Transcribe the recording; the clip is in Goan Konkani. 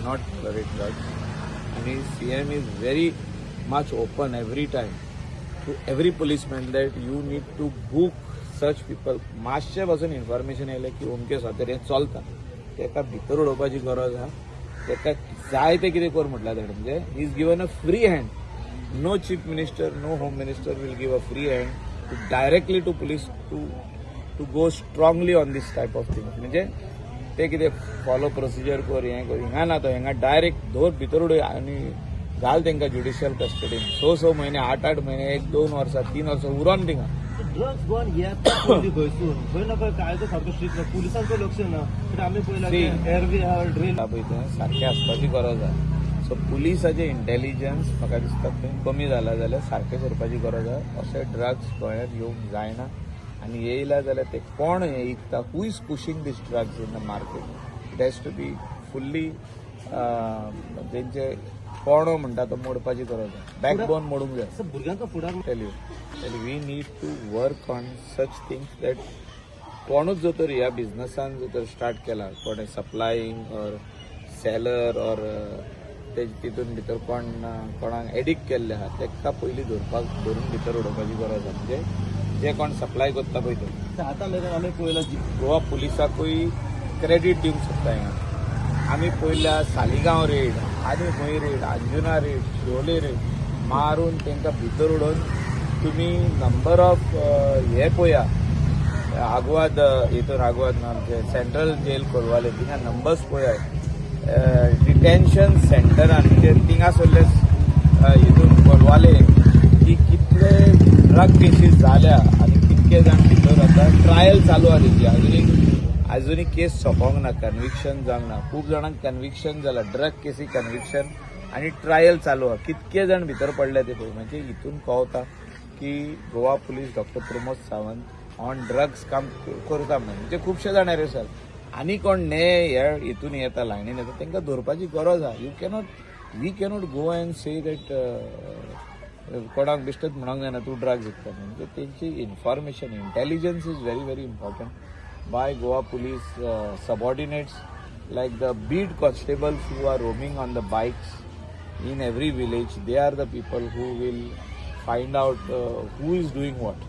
not tolerate drugs आनी CM is very much open every time to every policeman that you need to book such people. मातशें पासून इन्फॉर्मेशन येयलें की अमके सुवातेर हें चलता, तेका भितर उडोवपाची गरज आहा. तेका जाय तें कितें कर म्हटल्यार ताणें, म्हणजे he is given a free hand. No chief minister, no home minister will give a free hand to directly to police to go strongly on this type of thing. म्हणजे ते कितें फॉलो प्रोसिजर कर, हें कर, हिंगा ना, तो हिंगा डायरेक्ट धर, भितर उडय आनी घाल तेंकां ज्युडिशियल कस्टडीन. स स म्हयने, आठ आठ म्हयने, एक दोन वर्सां, 3 वर्सां उरोन थिंगा. ड्रग्स गोवान येता पयलीं खंयसून? खंय ना खंय कायदो सारको स्ट्रीक ना, पुलिसांचो लक्ष ना. कित्याक आमी पळयलां See. एरवी ड्रिल पळय, तें सारकें आसपाची गरज आहा. सो पुलिसाचें इंटेलिजन्स म्हाका दिसता खंय कमी जाला जाल्यार सारकें करपाची गरज आहा. अशें ड्रग्स गोंयांत येवंक जायना आनी येयला जाल्यार ते कोण हें विकता, who is pushing this drugs in the market, it has to be fully तेंचे कोणो म्हणटा तो मोडपाची गरज आहा, बॅकबोन मोडूंक जाय. भुरग्यांचो फुडार. Tell you that we need to work on such things that कोणूच जो तर ह्या बिझनसान जो तर स्टार्ट केला, कोणे सप्लायींग ऑर सेलर ऑर ते तितून भितर कोण कोणाक एडिक्ट केल्ले आहा, तेका पयलीं धरपाक, धरून भितर उडोवपाची गरज आहा. म्हणजे जे कोण सप्लाय करता पळय ते. आतां मेरेन आमी पळयलां गोवा पुलिसाकूय क्रेडीट दिवंक सोदता हिंगा. आमी पयल्या सालिगांव रेड आनी खंय raid, Anjuna raid, Siolim raid मारून तांकां भितर उडोवन तुमी नंबर ऑफ हे पळया. आगवाद हितून, आगवाद ना, आमचे सेंट्रल जेल कोलवाले, थिंगा नंबर्स पळया. डिटेन्शन सेंटरान, म्हणजे थिंगासरले हितून कोलवाले की कितले ड्रग केसीस जाल्या आनी कितके जाण भितर आतां ट्रायल चालू आहा तेजी. अजुनूय अजुनूय केस सोंपोंक ना, कन्विक्शन जावंक ना. खूब जाणांक कन्विक्शन जाला, ड्रग केसी कन्विक्शन आनी ट्रायल चालू आहा. कितके जाण भितर पडले ते पळय. म्हणजे हितून कळता की Goa police, doctor Pramod Sawant on drugs काम करता म्हणून. म्हणजे खुबशे जाण अरेस्ट जाले आनी कोण ने हे हितून येता, लायनीन येता, तांकां धरपाची गरज आहा. You cannot, we cannot go and say that कोणाक बेश्टेच म्हणूंक जायना तूं ड्रग्स विकता. म्हणजे तेंची information, intelligence is very very important by Goa Police subordinates like the beat constables who are roaming on the bikes in every village. They are the people who will find out who is doing what.